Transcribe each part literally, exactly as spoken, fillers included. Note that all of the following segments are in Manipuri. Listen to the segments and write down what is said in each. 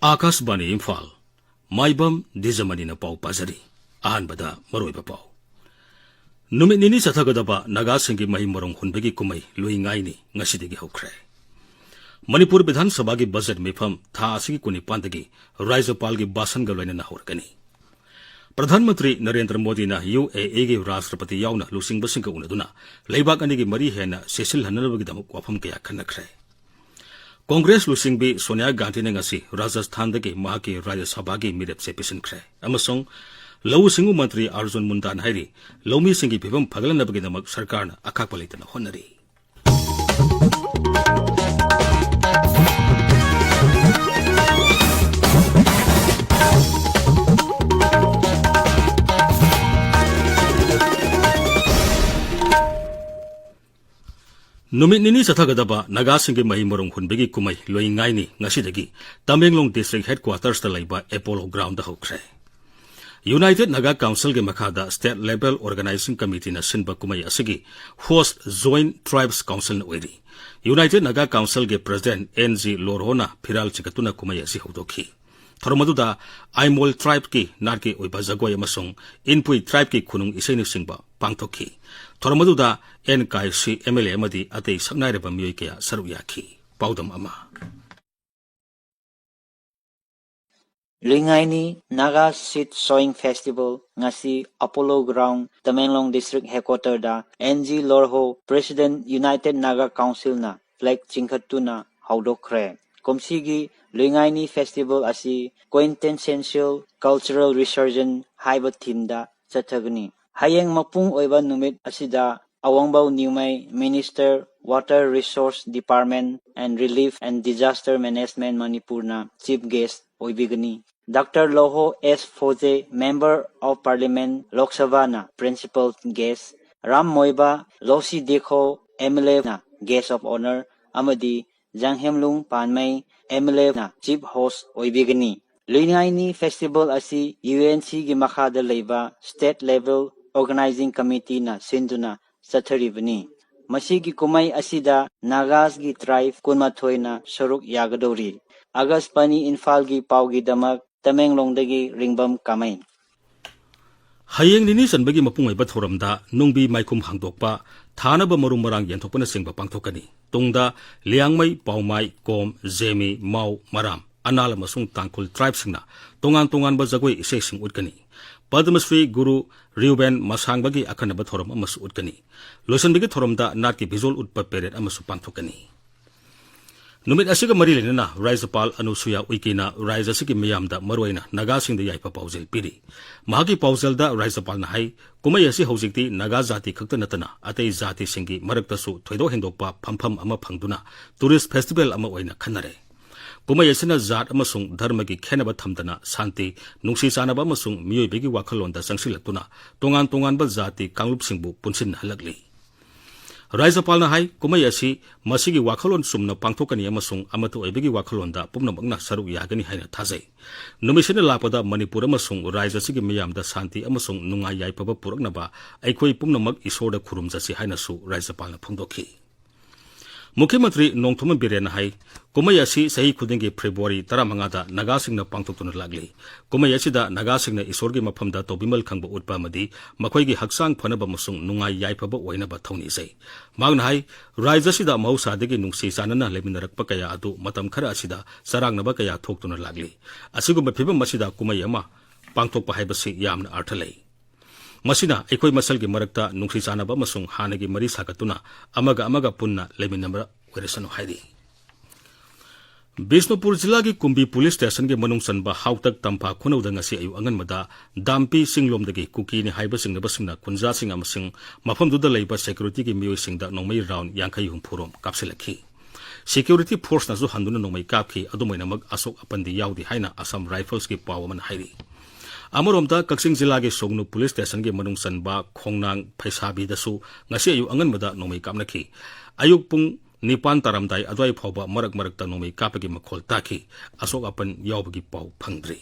ꯑꯥꯀꯥꯁꯕꯥꯅꯤ ꯏꯝꯐꯥꯜ, ꯃꯥꯏꯕꯝ ꯗꯤꯖꯃꯅꯤꯅ ꯄꯥꯎ ꯄꯥꯖꯔꯤ꯫ ꯑꯍꯥꯟꯕꯗ ꯃꯔꯨꯑꯣꯏꯕ ꯄꯥꯎ꯫ ꯅꯨꯃꯤꯠ ꯅꯤꯅꯤ ꯆꯠꯊꯒꯗꯕ ꯅꯥꯒꯥꯁꯤꯡꯒꯤ ꯃꯍꯩ ꯃꯔꯣꯡ ꯍꯨꯟꯕꯒꯤ ꯀꯨꯝꯍꯩ ꯂꯨꯏ ꯉꯥꯏꯅꯤ ꯉꯁꯤꯗꯒꯤ ꯍꯧꯈ꯭ꯔꯦ꯫ ꯃꯅꯤꯄꯨꯔ ꯕꯤꯙꯥꯟ ꯁꯚꯥꯒꯤ ꯕꯖꯦꯠ ꯃꯤꯐꯝ ꯊꯥ ꯑꯁꯤꯒꯤ ꯀꯨꯟꯅꯤꯄꯥꯟꯗꯒꯤ ꯔꯥꯖ꯭ꯌꯄꯥꯜꯒꯤ ꯚꯥꯁꯟꯒ ꯂꯣꯏꯅꯅ ꯍꯧꯔꯒꯅꯤ꯫ ꯄ꯭ꯔꯙꯥꯟ ꯃꯟꯇ꯭ꯔꯤ ꯅꯔꯦꯟꯗ꯭ꯔ ꯃꯣꯗꯤꯅ ꯌꯨ ꯑꯦ ꯏꯒꯤ ꯔꯥꯁꯇ꯭ꯔꯄꯇꯤ ꯌꯥꯎꯅ ꯂꯨꯆꯤꯡꯕꯁꯤꯡꯒ ꯎꯅꯗꯨꯅ ꯂꯩꯕꯥꯛ ꯑꯅꯤꯒꯤ ꯃꯔꯤ ꯍꯦꯟꯅ ꯆꯦꯠꯁꯤꯜꯍꯟꯅꯅꯕꯒꯤꯗꯃꯛ ꯋꯥꯐꯝ ꯀꯌꯥ ꯈꯟꯅꯈ꯭ꯔꯦ꯫ ꯀꯣꯡꯒ꯭ꯔꯦꯁ ꯂꯨꯆꯤꯡꯕꯤ ꯁꯣꯅꯤꯌꯥ ꯒꯥꯟꯙꯤꯅ ꯉꯁꯤ ꯔꯥꯖꯁꯊꯥꯟꯗꯒꯤ ꯃꯍꯥꯛꯀꯤ ꯔꯥꯖ꯭ꯌ ꯁꯚꯥꯒꯤ ꯃꯤꯔꯦꯞꯆꯦ ꯄꯤꯁꯤꯟꯈ꯭ꯔꯦ ꯑꯃꯁꯨꯡ ꯂꯧꯎ ꯁꯤꯡꯎ ꯃꯟꯇ꯭ꯔꯤ ꯑꯔꯖꯨꯟ ꯃꯨꯟꯗꯥꯅ ꯍꯥꯏꯔꯤ, ꯂꯧꯃꯤꯁꯤꯡꯒꯤ ꯐꯤꯕꯝ ꯐꯒꯠꯂꯅꯕꯒꯤꯗꯃꯛ ꯁꯔꯀꯥꯔꯅ ꯑꯈꯥꯛꯄ ꯂꯩꯇꯅ ꯍꯣꯠꯅꯔꯤ꯫ ꯅꯨꯃꯤꯠ ꯅꯤꯅꯤ ꯆꯠꯊꯒꯗꯕ ꯅꯥꯒꯥꯁꯤꯡꯒꯤ ꯃꯍꯩ ꯃꯔꯣꯡ ꯍꯨꯟꯕꯒꯤ ꯀꯨꯝꯍꯩ ꯂꯣꯏꯉꯥꯏꯅꯤ ꯉꯁꯤꯗꯒꯤ ꯇꯃꯦꯡꯂꯣꯡ ꯗꯤꯁꯇ꯭ꯔꯤꯛ ꯍꯦꯗꯀ꯭ꯋꯥꯇꯔꯁꯇ ꯂꯩꯕ ꯑꯦꯄꯣꯂꯣ ꯒ꯭ꯔꯥꯎꯟꯗ ꯍꯧꯈ꯭ꯔꯦ꯫ ꯌꯨꯅꯥꯏꯇꯦꯗ ꯅꯥꯒꯥ ꯀꯥꯎꯟꯁꯤꯜꯒꯤ ꯃꯈꯥꯗ ꯁ꯭ꯇꯦꯠ ꯂꯦꯚꯦꯜ ꯑꯣꯔꯒꯅꯥꯏꯖꯤꯡ ꯀꯃꯤꯇꯤꯅ ꯁꯤꯟꯕ ꯀꯨꯝꯍꯩ ꯑꯁꯤꯒꯤ ꯍꯣꯁ꯭ꯠ ꯖꯣꯏꯟꯠ ꯇ꯭ꯔꯥꯏꯕꯁ ꯀꯥꯎꯟꯁꯤꯜꯅ ꯑꯣꯏꯔꯤ꯫ ꯌꯨꯅꯥꯏꯇꯦꯗ ꯅꯥꯒꯥ ꯀꯥꯎꯟꯁꯤꯜꯒꯤ ꯄ꯭ꯔꯁꯤꯗꯦꯟꯠ ꯑꯦꯟ ꯖꯤ ꯂꯣꯔꯍꯣꯅ ꯐꯤꯔꯥꯜ ꯆꯤꯡꯈꯠꯇꯨꯅ ꯀꯨꯝꯍꯩ ꯑꯁꯤ ꯍꯧꯗꯣꯛꯈꯤ꯫ ꯊꯧꯔꯝ ꯑꯗꯨꯗ ꯑꯥꯏꯃꯣꯜ ꯇ꯭ꯔꯥꯏꯕꯀꯤ ꯅꯥꯠꯀꯤ ꯑꯣꯏꯕ ꯖꯒꯣꯏ ꯑꯃꯁꯨꯡ ꯏꯟꯄꯨꯏ ꯇ꯭ꯔꯥꯏꯕꯀꯤ ꯈꯨꯅꯨꯡ ꯏꯁꯩꯅꯆꯤꯡꯕ ꯄꯥꯡꯊꯣꯛꯈꯤ꯫ ꯊꯧꯔꯝ ꯑꯗꯨꯗ ꯑꯦꯟ ꯀꯥꯏ ꯁꯤ ꯑꯦꯝ ꯑꯦꯜ ꯑꯦ ꯑꯃꯗꯤ ꯑꯇꯩ ꯁꯛꯅꯥꯏꯔꯕ ꯃꯤꯑꯣꯏ ꯀꯌꯥ ꯁꯔꯨꯛ ꯌꯥꯈꯤ꯫ ꯄꯥꯎꯗꯝ ꯑꯃ꯫ ꯂꯨꯏꯉꯥꯏꯅꯤ Naga Seed Sowing Festival ꯉꯁꯤ ꯑꯦꯄꯣꯂꯣ ꯒ꯭ꯔꯥꯎꯟ, ꯇꯃꯦꯡꯂꯣꯡ ꯗꯤꯁꯇ꯭ꯔꯤꯛ ꯍꯦꯗꯀ꯭ꯋꯥꯇꯔꯗ N G Lorho, president united Naga ꯀꯥꯎꯟꯁꯤꯜꯅ ꯐ꯭ꯂꯦꯒ ꯆꯤꯡꯈꯠꯇꯨꯅ ꯍꯧꯗꯣꯛꯈ꯭ꯔꯦ꯫ ꯀꯨꯝꯁꯤꯒꯤ ꯂꯨꯏꯉꯥꯏꯅꯤ ꯐꯦꯁꯇꯤꯚꯦꯜ ꯑꯁꯤ Quintessential Cultural Resurgence ꯍꯥꯏꯕ ꯊꯤꯝꯗ ꯆꯠꯊꯒꯅꯤ꯫ ꯍꯌꯦꯡ ꯃꯄꯨꯡ ꯑꯣꯏꯕ ꯅꯨꯃꯤꯠ ꯑꯁꯤꯗ ꯑꯋꯥꯡꯕꯧ ꯅ꯭ꯌꯨꯃꯩ, Minister, Water Resource Department and Relief and Disaster Management, ꯃꯅꯤꯄꯨꯔꯅ ꯆꯤꯐ ꯒꯦꯁ꯭ꯠ ꯑꯣꯏꯕꯤꯒꯅꯤ꯫ Doctor Lorho S Pfoze, Member of Parliament, Lok ꯁꯚꯥꯅ principal guest, Ram Muivah Losii Dikho, M L A guest of honour ꯑꯃꯗꯤ Janghemlung Panmei, M L A chief host ꯑꯣꯏꯕꯤꯒꯅꯤ꯫ ꯂꯨꯏꯉꯥꯏꯅꯤ ꯐꯦꯁꯇꯤꯚꯦꯜ ꯑꯁꯤ ꯌꯨ ꯑꯦꯟ ꯁꯤꯒꯤ ꯃꯈꯥꯗ ꯂꯩꯕ ꯁ꯭ꯇꯦꯠ ꯂꯦꯚꯦꯜ ꯑꯣꯔꯒꯅꯥꯏꯖꯤꯡ ꯀꯃꯤꯇꯤꯅ ꯁꯤꯟꯗꯨꯅ ꯆꯠꯊꯔꯤꯕꯅꯤ꯫ ꯃꯁꯤꯒꯤ ꯀꯨꯝꯍꯩ ꯑꯁꯤꯗ ꯅꯥꯒꯥꯁꯒꯤ ꯇ꯭ꯔꯥꯏꯕ ꯀꯨꯟꯃꯥꯊꯣꯏꯅ ꯁꯔꯨꯛ ꯌꯥꯒꯗꯧꯔꯤ꯫ ꯑꯥꯀꯥꯁꯕꯥꯅꯤ ꯏꯝꯐꯥꯜꯒꯤ ꯄꯥꯎꯒꯤꯗꯃꯛ ꯇꯃꯦꯡꯂꯣꯡꯗꯒꯤ ꯔꯤꯡꯕꯝ ꯀꯥꯃꯩ꯫ ꯍꯌꯦꯡ ꯅꯤꯅꯤ ꯆꯟꯕꯒꯤ ꯃꯄꯨꯡ ꯑꯣꯏꯕ ꯊꯧꯔꯝꯗ ꯅꯨꯡꯕꯤ ꯃꯥꯏꯈꯨꯝ ꯍꯥꯡꯗꯣꯛꯄ, ꯊꯥꯅꯕ ꯃꯔꯨ ꯃꯔꯥꯡ ꯌꯦꯟꯊꯣꯛꯄꯅꯆꯤꯡꯕ ꯄꯥꯡꯊꯣꯛꯀꯅꯤ꯫ ꯇꯨꯡꯗ ꯂꯤꯌꯥꯡꯃꯩ, ꯄꯥꯎꯃꯥꯏ, ꯀꯣꯝ, ꯖꯦꯃꯤ, ꯃꯥꯎ, ꯃꯔꯥꯝ, ꯑꯅꯥꯜ ꯑꯃꯁꯨꯡ ꯇꯥꯡꯈꯨꯜ ꯇ꯭ꯔꯥꯏꯕꯁꯤꯡꯅ ꯇꯣꯉꯥꯟ ꯇꯣꯉꯥꯟꯕ ꯖꯒꯣꯏ ꯏꯁꯩꯁꯤꯡ ꯎꯠꯀꯅꯤ꯫ ꯄꯗꯃꯁ꯭ꯔꯤ ꯒꯨꯔꯨ ꯔꯤꯎꯕꯦꯟ ꯃꯁꯥꯡꯕꯒꯤ ꯑꯈꯟꯅꯕ ꯊꯧꯔꯝ ꯑꯃꯁꯨ ꯎꯠꯀꯅꯤ꯫ ꯂꯣꯏꯁꯤꯟꯕꯒꯤ ꯊꯧꯔꯝꯗ ꯅꯥꯠꯀꯤ ꯚꯤꯖꯨꯋꯦꯜ ꯎꯠꯄ ꯄꯦꯔꯦꯗ ꯑꯃꯁꯨ ꯄꯥꯡꯊꯣꯛꯀꯅꯤ꯫ ꯅꯨꯃꯤꯠ ꯑꯁꯤꯒ ꯃꯔꯤ ꯂꯩꯅꯅ ꯔꯥꯖ꯭ꯌꯄꯥꯜ ꯑꯅꯨꯁꯨꯌꯥ ꯎꯏꯀꯦꯅ ꯔꯥꯖ꯭ꯌ ꯑꯁꯤꯒꯤ ꯃꯤꯌꯥꯝꯗ, ꯃꯔꯨꯑꯣꯏꯅ ꯅꯥꯒꯥꯁꯤꯡꯗ ꯌꯥꯏꯐ ꯄꯥꯎꯖꯦꯜ ꯄꯤꯔꯤ꯫ ꯃꯍꯥꯛꯀꯤ ꯄꯥꯎꯖꯦꯜꯗ ꯔꯥꯖ꯭ꯌꯄꯥꯜꯅ ꯍꯥꯏ, ꯀꯨꯝꯍꯩ ꯑꯁꯤ ꯍꯧꯖꯤꯛꯇꯤ ꯅꯥꯒꯥ ꯖꯥꯇꯤ ꯈꯛꯇ ꯅꯠꯇꯅ ꯑꯇꯩ ꯖꯥꯇꯤꯁꯤꯡꯒꯤ ꯃꯔꯛꯇꯁꯨ ꯊꯣꯏꯗꯣꯛ ꯍꯦꯟꯗꯣꯛꯄ ꯐꯝꯐꯝ ꯑꯃ ꯐꯪꯗꯨꯅ ꯇꯨꯔꯤꯁ ꯐꯦꯁꯇꯤꯚꯦꯜ ꯑꯃ ꯑꯣꯏꯅ ꯈꯟꯅꯔꯦ꯫ ꯀꯨꯝꯍꯩ ꯑꯁꯤꯅ ꯖꯥꯠ ꯑꯃꯁꯨꯡ ꯙꯔꯃꯒꯤ ꯈꯦꯟꯅꯕ ꯊꯝꯗꯅ ꯁꯥꯟꯇꯤ, ꯅꯨꯡꯁꯤ ꯆꯥꯟꯅꯕ ꯑꯃꯁꯨꯡ ꯃꯤꯑꯣꯏꯕꯒꯤ ꯋꯥꯈꯜꯂꯣꯟꯗ ꯆꯪꯁꯤꯜꯂꯛꯇꯨꯅ ꯇꯣꯉꯥꯟ ꯇꯣꯉꯥꯟꯕ ꯖꯥꯇꯤ ꯀꯥꯡꯂꯨꯞꯁꯤꯡꯕꯨ ꯄꯨꯟꯁꯤꯟꯅꯍꯜꯂꯛꯂꯤ꯫ ꯔꯥꯖ꯭ꯌꯄꯥꯜꯅ ꯍꯥꯏ, ꯀꯨꯝꯍꯩ ꯑꯁꯤ ꯃꯁꯤꯒꯤ ꯋꯥꯈꯜꯂꯣꯟ ꯆꯨꯝꯅ ꯄꯥꯡꯊꯣꯛꯀꯅꯤ ꯑꯃꯁꯨꯡ ꯑꯃꯠꯇ ꯑꯣꯏꯕꯒꯤ ꯋꯥꯈꯜꯂꯣꯟꯗ ꯄꯨꯝꯅꯃꯛꯅ ꯁꯔꯨꯛ ꯌꯥꯒꯅꯤ ꯍꯥꯏꯅ ꯊꯥꯖꯩ꯫ ꯅꯨꯃꯤꯠꯁꯤꯅ ꯂꯥꯛꯄꯗ ꯃꯅꯤꯄꯨꯔ ꯑꯃꯁꯨꯡ ꯔꯥꯖ꯭ꯌ ꯑꯁꯤꯒꯤ ꯃꯤꯌꯥꯝꯗ ꯁꯥꯟꯇꯤ ꯑꯃꯁꯨꯡ ꯅꯨꯡꯉꯥꯏ ꯌꯥꯏꯐꯕ ꯄꯨꯔꯛꯅꯕ ꯑꯩꯈꯣꯏ ꯄꯨꯝꯅꯃꯛ ꯏꯁꯣꯔꯗ ꯈꯨꯔꯨꯝꯖꯁꯤ ꯍꯥꯏꯅꯁꯨ ꯔꯥꯖ꯭ꯌꯄꯥꯜꯅ ꯐꯣꯡꯗꯣꯛꯈꯤ꯫ ꯃꯨꯈ꯭ꯌ ꯃꯟꯇ꯭ꯔꯤ ꯅꯣꯡꯊꯣꯝꯕꯝ ꯕꯤꯔꯦꯟꯅ ꯍꯥꯏ, ꯀꯨꯝꯍꯩ ꯑꯁꯤ ꯆꯍꯤ ꯈꯨꯗꯤꯡꯒꯤ ꯐꯦꯕ꯭ꯔꯨꯋꯥꯔꯤ ꯇꯔꯥꯃꯉꯥꯗ ꯅꯥꯒꯥꯁꯤꯡꯅ ꯄꯥꯡꯊꯣꯛꯇꯨꯅ ꯂꯥꯛꯂꯤ꯫ ꯀꯨꯝꯍꯩ ꯑꯁꯤꯗ ꯅꯥꯒꯥꯁꯤꯡꯅ ꯏꯁꯣꯔꯒꯤ ꯃꯐꯝꯗ ꯇꯧꯕꯤꯃꯜ ꯈꯪꯕ ꯎꯠꯄ ꯑꯃꯗꯤ ꯃꯈꯣꯏꯒꯤ ꯍꯛꯆꯥꯡ ꯐꯅꯕ ꯑꯃꯁꯨꯡ ꯅꯨꯡꯉꯥꯏ ꯌꯥꯏꯐꯕ ꯑꯣꯏꯅꯕ ꯊꯧꯅꯤꯖꯩ꯫ ꯃꯍꯥꯛꯅ ꯍꯥꯏ, ꯔꯥꯖ꯭ꯌ ꯑꯁꯤꯗ ꯃꯍꯧꯁꯥꯗꯒꯤ ꯅꯨꯡꯁꯤ ꯆꯥꯟꯅꯅ ꯂꯩꯃꯤꯟꯅꯔꯛꯄ ꯀꯌꯥ ꯑꯗꯨ ꯃꯇꯝ ꯈꯔ ꯑꯁꯤꯗ ꯆꯔꯥꯡꯅꯕ ꯀꯌꯥ ꯊꯣꯛꯇꯨꯅ ꯂꯥꯛꯂꯤ꯫ ꯑꯁꯤꯒꯨꯝꯕ ꯐꯤꯚꯝ ꯑꯁꯤꯗ ꯀꯨꯝꯍꯩ ꯑꯃ ꯄꯥꯡꯊꯣꯛꯄ ꯍꯥꯏꯕꯁꯤ ꯌꯥꯝꯅ ꯑꯔꯊ ꯂꯩ꯫ ꯃꯁꯤꯅ ꯑꯩꯈꯣꯏ ꯃꯁꯦꯜꯒꯤ ꯃꯔꯛꯇ ꯅꯨꯡꯁꯤ ꯆꯥꯟꯅꯕ ꯑꯃꯁꯨꯡ ꯍꯥꯟꯅꯒꯤ ꯃꯔꯤ ꯁꯥꯒꯠꯇꯨꯅ ꯑꯃꯒ ꯑꯃꯒ ꯄꯨꯟꯅ ꯂꯩꯃꯤꯟꯅꯕ ꯑꯣꯏꯔꯁꯅꯨ ꯍꯥꯏꯔꯤ꯫ ꯕꯤꯁꯅꯨꯄꯨꯔ ꯖꯤꯂꯥꯒꯤ ꯀꯨꯝꯕꯤ ꯄꯨꯂꯤꯁ ꯁ꯭ꯇꯦꯁꯟꯒꯤ ꯃꯅꯨꯡ ꯆꯟꯕ ꯍꯥꯎꯇꯛ ꯇꯝꯐꯥ ꯈꯨꯅꯧꯗ ꯉꯁꯤ ꯑꯌꯨꯛ ꯑꯉꯟꯕꯗ ꯗꯥꯝꯄꯤ ꯆꯤꯡꯂꯣꯝꯗꯒꯤ ꯀꯨꯀꯤꯅꯤ ꯍꯥꯏꯕ ꯆꯤꯡꯅꯕꯁꯤꯡꯅ ꯈꯨꯟꯖꯥꯁꯤꯡ ꯑꯃꯁꯨꯡ ꯃꯐꯝꯗꯨꯗ ꯂꯩꯕ ꯁꯦꯀ꯭ꯌꯨꯔꯤꯇꯤꯒꯤ ꯃꯤꯑꯣꯏꯁꯤꯡꯗ ꯅꯣꯡꯃꯩ ꯔꯥꯎꯟ ꯌꯥꯡꯈꯩ ꯍꯨꯝꯐꯨ ꯔꯣꯝ ꯀꯥꯞꯁꯤꯜꯂꯛꯈꯤ꯫ ꯁꯦꯀ꯭ꯌꯨꯔꯤꯇꯤ ꯐꯣꯔꯁꯅꯁꯨ ꯍꯟꯗꯨꯅ ꯅꯣꯡꯃꯩ ꯀꯥꯞꯈꯤ꯫ ꯑꯗꯨꯝ ꯑꯣꯏꯅꯃꯛ, ꯑꯁꯣꯛ ꯑꯄꯟꯗꯤ ꯌꯥꯎꯗꯦ ꯍꯥꯏꯅ ꯑꯁꯥꯝ ꯔꯥꯏꯐꯜꯁꯀꯤ ꯄꯥꯎ ꯑꯃꯅ ꯍꯥꯏꯔꯤ꯫ ꯑꯃꯔꯣꯝꯗ, ꯀꯛꯆꯤꯡ ꯖꯤꯂꯥꯒꯤ ꯁꯣꯡꯅꯨ ꯄꯨꯂꯤꯁ ꯁ꯭ꯇꯦꯁꯟꯒꯤ ꯃꯅꯨꯡ ꯆꯟꯕ ꯈꯣꯡꯅꯥꯡ ꯐꯩꯁꯥꯕꯤꯗꯁꯨ ꯉꯁꯤ ꯑꯌꯨꯛ ꯑꯉꯟꯕꯗ ꯅꯣꯡꯃꯩ ꯀꯥꯞꯅꯈꯤ꯫ ꯑꯌꯨꯛ ꯄꯨꯡ ꯅꯤꯄꯥꯟ ꯇꯥꯔꯝꯗꯥꯏ ꯑꯗꯨꯋꯥꯏ ꯐꯥꯎꯕ ꯃꯔꯛ ꯃꯔꯛꯇ ꯅꯣꯡꯃꯩ ꯀꯥꯞꯄꯒꯤ ꯃꯈꯣꯜ ꯇꯥꯈꯤ꯫ ꯑꯁꯣꯛ ꯑꯄꯟ ꯌꯥꯎꯕꯒꯤ ꯄꯥꯎ ꯐꯪꯗ꯭ꯔꯤ꯫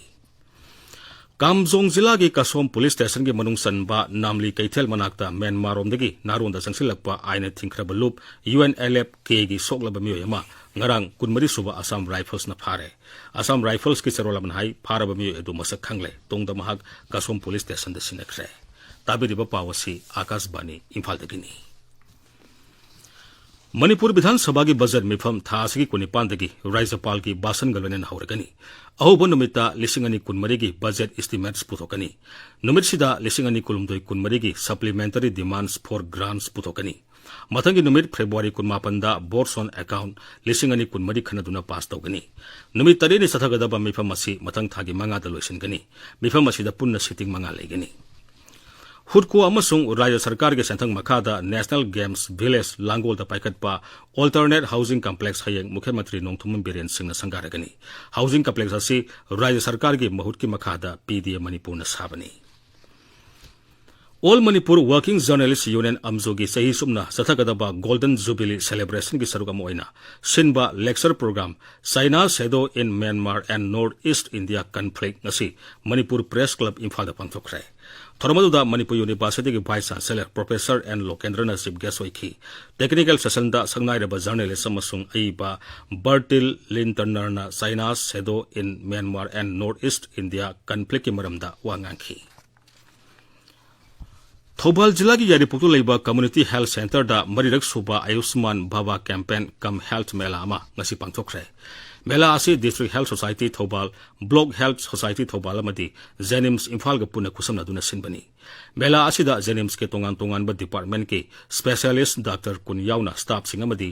ꯀꯥꯝꯖꯣꯡ ꯖꯤꯂꯥꯒꯤ ꯀꯁꯣꯝ ꯄꯨꯂꯤꯁ ꯁ꯭ꯇꯦꯁꯟꯒꯤ ꯃꯅꯨꯡ ꯆꯟꯕ ꯅꯥꯝꯂꯤ ꯀꯩꯊꯦꯜ ꯃꯅꯥꯛꯇ ꯃ꯭ꯌꯥꯟꯃꯥꯔꯔꯣꯝꯗꯒꯤ ꯅꯥꯔꯣꯟꯗ ꯆꯪꯁꯤꯜꯂꯛꯄ ꯑꯥꯏꯟꯅ ꯊꯤꯡꯈ꯭ꯔꯕ ꯂꯨꯞ ꯌꯨ ꯑꯦꯟ ꯑꯦꯜ ꯑꯦꯐ ꯀꯦꯒꯤ ꯁꯣꯛꯂꯕ ꯃꯤꯑꯣꯏ ꯑꯃ ꯉꯔꯥꯡ ꯀꯨꯟꯃꯔꯤ ꯁꯨꯕ ꯑꯁꯥꯝ ꯔꯥꯏꯐꯜꯁꯅ ꯐꯥꯔꯦ꯫ ꯑꯁꯥꯝ ꯔꯥꯏꯐꯜꯁꯀꯤ ꯆꯦꯔꯣꯜ ꯑꯃꯅ ꯍꯥꯏ, ꯐꯥꯔꯕ ꯃꯤꯑꯣꯏ ꯑꯗꯨ ꯃꯁꯛ ꯈꯪꯂꯦ꯫ ꯇꯨꯡꯗ ꯃꯍꯥꯛ ꯀꯁꯣꯝ ꯄꯨꯂꯤꯁ ꯁ꯭ꯇꯦꯁꯟꯗ ꯁꯤꯟꯅꯈ꯭ꯔꯦ꯫ ꯇꯥꯕꯤꯔꯤꯕ ꯄꯥꯎ ꯑꯁꯤ ꯑꯥꯀꯥꯁꯕꯥꯅꯤ ꯏꯝꯐꯥꯜꯗꯒꯤꯅꯤ꯫ ꯃꯅꯤꯄꯨꯔ ꯕꯤꯙꯥꯟ ꯁꯚꯥꯒꯤ ꯕꯖꯦꯠ ꯃꯤꯐꯝ ꯊꯥ ꯑꯁꯤꯒꯤ ꯀꯨꯟꯅꯤꯄꯥꯟꯗꯒꯤ ꯔꯥꯖ꯭ꯌꯄꯥꯜꯒꯤ ꯚꯥꯁꯟꯒ ꯂꯣꯏꯅꯅ ꯍꯧꯔꯒꯅꯤ꯫ ꯑꯍꯧꯕ ꯅꯨꯃꯤꯠꯇ ꯂꯤꯁꯤꯡ ꯑꯅꯤ ꯀꯨꯟꯃꯔꯤꯒꯤ ꯕꯖꯦꯠ ꯏꯁꯇꯤꯃꯦꯠꯁ ꯄꯨꯊꯣꯛꯀꯅꯤ꯫ ꯅꯨꯃꯤꯠꯁꯤꯗ ꯂꯤꯁꯤꯡ ꯑꯅꯤ ꯀꯨꯟꯍꯨꯝꯗꯣꯏ ꯀꯨꯟꯃꯔꯤꯒꯤ ꯁꯄ꯭ꯂꯤꯃꯦꯟꯇꯔꯤ ꯗꯤꯃꯥꯟꯁ ꯐꯣꯔ ꯒ꯭ꯔꯥꯟꯁ ꯄꯨꯊꯣꯛꯀꯅꯤ꯫ ꯃꯊꯪꯒꯤ ꯅꯨꯃꯤꯠ ꯐꯦꯕ꯭ꯔꯨꯋꯥꯔꯤ ꯀꯨꯟꯃꯥꯄꯟꯗ ꯕꯣꯔꯁ ꯑꯣꯟ ꯑꯦꯀꯥꯎꯟ ꯂꯤꯁꯤꯡ ꯑꯅꯤ ꯀꯨꯟꯃꯔꯤ ꯈꯟꯅꯗꯨꯅ ꯄꯥꯁ ꯇꯧꯒꯅꯤ꯫ ꯅꯨꯃꯤꯠ ꯇꯔꯦꯠꯅꯤ ꯆꯠꯊꯒꯗꯕ ꯃꯤꯐꯝ ꯑꯁꯤ ꯃꯊꯪ ꯊꯥꯒꯤ ꯃꯉꯥꯗ ꯂꯣꯏꯁꯤꯟꯒꯅꯤ꯫ ꯃꯤꯐꯝ ꯑꯁꯤꯗ ꯄꯨꯟꯅ ꯁꯤꯇꯤꯡ ꯃꯉꯥ ꯂꯩꯒꯅꯤ꯫ ꯍꯨꯗꯀꯣ ꯑꯃꯁꯨꯡ ꯔꯥꯖ꯭ꯌ ꯁꯔꯀꯥꯔꯒꯤ ꯁꯦꯟꯊꯪ ꯃꯈꯥꯗ ꯅꯦꯁꯅꯦꯜ ꯒꯦꯝꯁ ꯚꯤꯂꯦꯖ ꯂꯥꯡꯒꯣꯜꯗ ꯄꯥꯏꯈꯠꯄ ꯑꯣꯜꯇꯔꯅꯦꯠ ꯍꯥꯎꯁꯤꯡ ꯀꯝꯄ꯭ꯂꯦꯛꯁ ꯍꯌꯦꯡ ꯃꯨꯈ꯭ꯌ ꯃꯟꯇ꯭ꯔꯤ ꯅꯣꯡꯊꯣꯝꯕꯝ ꯕꯤꯔꯦꯟ ꯁꯤꯡꯅ ꯁꯪꯒꯥꯔꯒꯅꯤ꯫ ꯍꯥꯎꯁꯤꯡ ꯀꯝꯄ꯭ꯂꯦꯛꯁ ꯑꯁꯤ ꯔꯥꯖ꯭ꯌ ꯁꯔꯀꯥꯔꯒꯤ ꯃꯍꯨꯠꯀꯤ ꯃꯈꯥꯗ ꯄꯤ ꯗꯤ ꯑꯦ ꯃꯅꯤꯄꯨꯔꯅ ꯁꯥꯕꯅꯤ꯫ All Manipur working journalists union, ꯑꯝꯖꯨꯒꯤ ꯆꯍꯤ ꯆꯨꯞꯅ ꯆꯠꯊꯒꯗꯕ ꯒꯣꯜꯗꯟ ꯖꯨꯕꯤꯂꯤ ꯁꯦꯂꯦꯕ꯭ꯔꯦꯁꯟꯒꯤ ꯁꯔꯨꯛ ꯑꯃ ꯑꯣꯏꯅ ꯁꯤꯟꯕ lecture program China Shadow in Myanmar and North East India Conflict ꯉꯁꯤ ꯃꯅꯤꯄꯨꯔ ꯄ꯭ꯔꯦꯁ ꯀ꯭ꯂꯕ ꯏꯝꯐꯥꯜꯗ ꯄꯥꯡꯊꯣꯛꯈ꯭ꯔꯦ꯫ ꯊꯧꯔꯝ ꯑꯗꯨꯗ ꯃꯅꯤꯄꯨꯔ ꯌꯨꯅꯤꯚꯔꯁꯤꯇꯤꯒꯤ ꯚꯥꯏꯁ ꯆꯥꯟꯁꯦꯂꯔ ꯄ꯭ꯔꯣꯐꯦꯁꯔ ꯑꯦꯟ ꯂꯣꯀꯦꯟꯗ꯭ꯔꯅ ꯆꯤꯐ ꯒꯦꯁ ꯑꯣꯏꯈꯤ꯫ ꯇꯦꯛꯅꯤꯀꯦꯜ ꯁꯦꯁꯟꯗ ꯁꯛꯅꯥꯏꯔꯕ ꯖꯔꯅꯦꯂꯤꯁ ꯑꯃꯁꯨꯡ ꯑꯏꯕ ꯕꯔꯇꯤꯜ ꯂꯤꯟꯇꯔꯅꯔꯅ China Shadow in Myanmar and North East India Conflictꯀꯤ ꯃꯔꯝꯗ ꯋꯥ ꯉꯥꯡꯈꯤ꯫ ꯊꯧꯕꯥꯜ ꯖꯤꯂꯥꯒꯤ ꯌꯥꯏꯔꯤꯄꯣꯛꯇ ꯂꯩꯕ ꯀꯝꯃ꯭ꯌꯨꯅꯤꯇꯤ ꯍꯦꯜꯊ ꯁꯦꯟꯇꯔꯗ ꯃꯔꯤꯔꯛ ꯁꯨꯕ ꯑꯌꯨꯁꯃꯥꯟ ꯚꯥꯕꯥ ꯀꯦꯝꯄꯦꯟ ꯀꯝ ꯍꯦꯜꯊ ꯃꯦꯂꯥ ꯑꯃ ꯉꯁꯤ ꯄꯥꯡꯊꯣꯛꯈ꯭ꯔꯦ꯫ ꯃꯦꯂꯥ ꯑꯁꯤ district health society Thoubal, block health society Thoubal ꯑꯃꯗꯤ ꯖꯦꯅꯤꯝꯁ ꯏꯝꯐꯥꯜꯒ ꯄꯨꯟꯅ ꯈꯨꯠꯁꯝꯅꯗꯨꯅ ꯁꯤꯟꯕꯅꯤ꯫ ꯃꯦꯂꯥ ꯑꯁꯤꯗ ꯖꯦꯅꯤꯝꯁꯀꯤ ꯇꯣꯉꯥꯟ ꯇꯣꯉꯥꯟꯕ ꯗꯤꯄꯥꯔꯠꯃꯦꯟꯠꯀꯤ ꯁ꯭ꯄꯦꯁꯤꯌꯦꯂꯤꯁꯠ ꯗꯥꯛꯇꯔ ꯀꯨꯟ ꯌꯥꯎꯅ ꯁ꯭ꯇꯥꯐꯁꯤꯡ ꯑꯃꯗꯤ